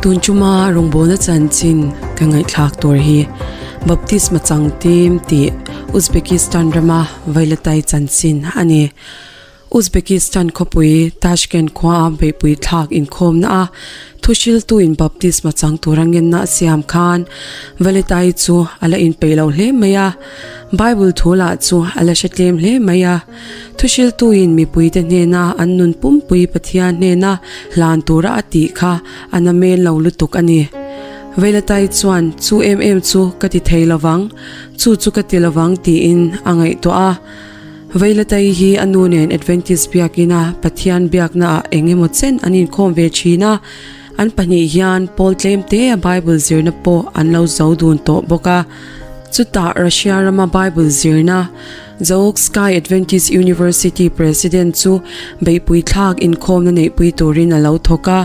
Tun chuma rawngbawlna chanchin ka ngaihthlak tur hi Baptisma chang tim tih Uzbekistan rama Vailatai chanchin a ni. Uzbekistan khawpui Tashkent khuaa beihpui thlak inkhawmna a thuhriltuin baptisma chang tura ngenna a siam khan Valetai chu a la inpeih lo hle mai a, Bible thu lah chu a la hre tlem hle mai a. Thuhriltuin mipuite hnena an nun pumpui Pathian hnena hlan tura a tih kha a na men lo lutuk a ni. Veletai chuan chu em em chu ka ti thei lovang, chu chu ka ti lovang tiin a ngaihtuah a. Veilatai hi a nu nen Adventist biakina Pathian biaknaah eng emaw chen an inkhawm ve thin a, an pahnih hian pawl tlem te a Bible zirna pawh an lo zo dun tawh bawk a. Chutah Russia rama Bible zirna Zaoksky Adventist University President chu beihpui thlak inkhawmna neihpui turin a lo thawk a.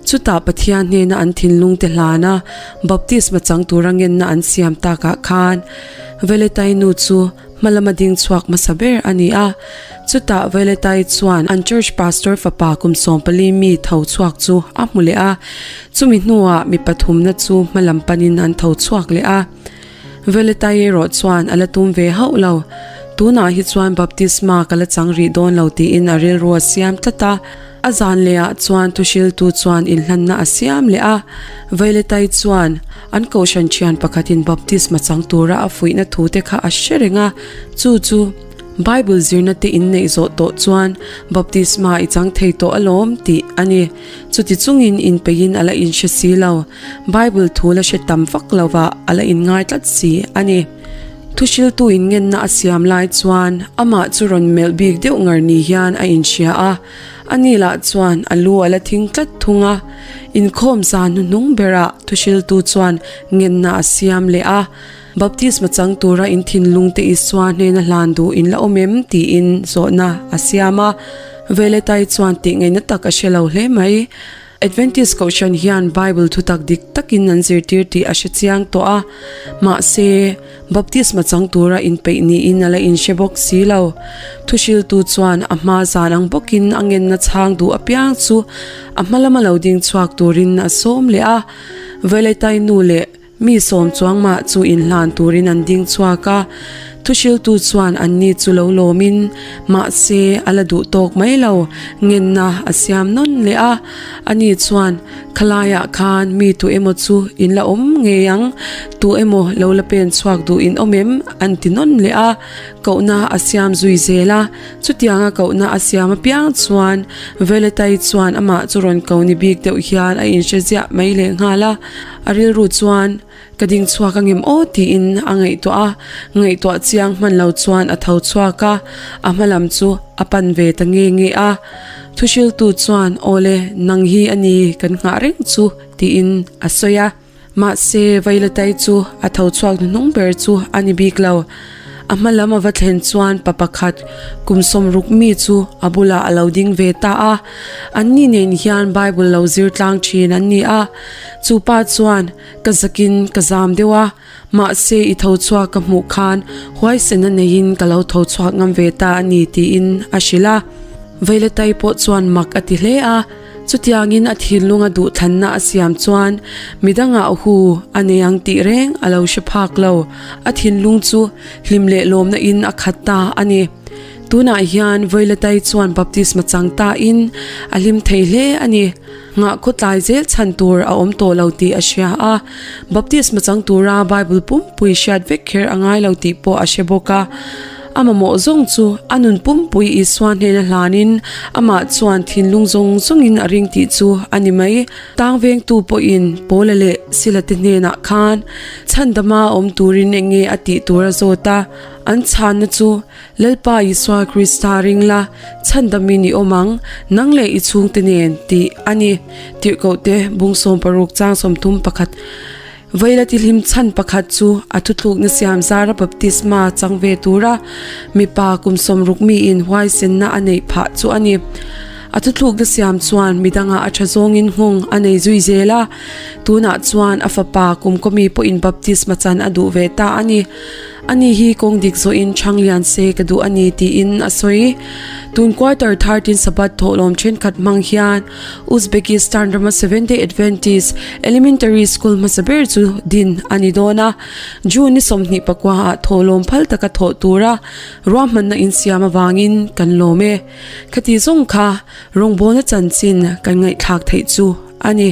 Chutah Pathian hnena an thinlung te hlana baptisma chang tura ngenna an siam takah khan Veletai nu chu Hma lama ding chhuak hmasa ber a ni a, chutah Violetai chuan an church pastor fapa kum 14 mi tho chhuak chu a hmu leh a, chumi hnuah mi pathumna chu hma lam panin an tho chhuak leh a. Violetai erawh chuan a la tum ve hauh lo, tunah hi chuan baptisma ka la chang rih dawn lo tiin a rilru a siam tlat a. A zan lehah chuan thuhriltu chuan inhlanna a siam leh a, Violetai chuan an kohhran thian pakhatin baptisma chang tura a fuihna thu te kha a hre reng a, chu chu Bible zirna te inneih zawh tawh chuan baptisma i chang thei tawh alawm tih a ni. Chuti chungin inpeihin a la inhre si lo, Bible thu la hre tam vak lova a la inngai tlat si a ni. Thuhriltu in ngenna a siam lai chuan amah chu rawn melh bik deuh ngar ni hian a inhria a, ani lah chuan a lu a la thing tlat thung a. Inkhawm zan hnuhnung berah thuhriltu chuan ngenna a siam leh a, Baptisma chang tura in thinlung te Isua hnena hlan duh in la awm em? tiin zawhna a siam a. Veletai chuan tih ngaihna tak a hre lo hle mai. Adventist Kohhran hian Bible thutak dik takin an zirtir tih a hre chiang tawh a, mahse, baptisma chang tura inpeih niin a la inhre bawk si lo. Thuhriltu chuan a hma zan ang bawkin a ngenna chhang duh apiang chu a hma lama lo ding chhuak turin a sawm leh a, Violetai nu leh Mi sawm chuang mah chu inhlan turin an ding chhuak a, thuhriltu chuan anni chu lo lawmin, mahse a la duh tawk mai lo, ngenna a siam nawn leh a. Ani chuan, Khalaiah khan mi tu emaw chu in la awm ngei ang, tu emaw lo la pen chhuak duh in awm em? an ti nawn leh a. Kohna a siam zui zel a, chutianga kohna a siam apiang chuan Veletai chuan amah chu rawn ko ni bik deuh hian a inhre ziah mai lehnghal a. A rilru chuan, Ka ding chhuak a ngem aw tiin a ngaihtuah a, ngaihtuah chiang hman lo chuan a tho chhuak a, a hma lam chu a pan ve ta nge nge a. Thuhriltu chuan, Awle, nang hi a ni kan nghah reng chu tiin a sawi a. Mahse, Vailatai chu a tho chhuak hnuhnung ber chu a ni bik lo. A hma lam a va thlen chuan pa pakhat kum 60 mi chu a bulah a lo ding ve ta a. Anni nen hian Bible lo zir tlang thin an ni a. Chu pa chuan, Ka zakin ka zam deuh a, mahse i tho chhuak ka hmuh khan huaisen a neiin ka lo tho chhuak ngam ve ta a ni tiin a hrilh a. Veilatai pawh chuan mak a ti hle a. Chutiangin a thinlunga duhthlanna a siam chuan midangah hu a nei ang tih reng a lo hre phak lo. A thinlung chu hlim leh lawmna in a khat ta a ni. Tunah hian Vawilatai chuan baptisma chang ta in a hlim thei hle a ni. Nghah khaw tlai zel chhan tur a awm tawh lo tih a hria a. Baptisma chang tura Bible pumpui hriat vek kher a ngai lo tih pawh a hre bawk a. A mamawh zawng chu a nun pumpui Isua hnena hlanin amah chuan thinlung zawng zawngin a ring tih chu a ni mai. Tang vengtu pawhin Paula leh Sila te hnenah khan chhandama awm turin eng nge a tih tur a zawt a, an chhanna chu Lalpa Isua Krista ring la, chhandamin i awm ang, nang leh i chhungte nen tih a ni. Tirhkohte bung 60 chang 31. Vaila tihlim chhan pakhat chu a thuthlukna siam zara baptisma chang ve tura mipa kum 60 miin huaisenna a neih phah chu a ni. A thuthlukna siam chuan midanga a tha zawngin nghawng a nei zui zel a, tunah chuan a fapa kum kawmi pawhin baptisma chan a duh ve ta a ni. Ani hi kawng dik zawhin chhang lian se ka duh a ni tiin a sawi. Tun quarter 13 Sabbath thawhlawm thenkhat hmang hian Uzbekistan rama Seventh-day Adventist Elementary School hmasa ber chu din a ni dawn a. June ni 24 ah thawhlawm phal taka thawh tura ruahmanna insiam avangin kan lawm e. Khati zawng kha rawngbawlna chanchin kan ngaihthlak theih chu a ni.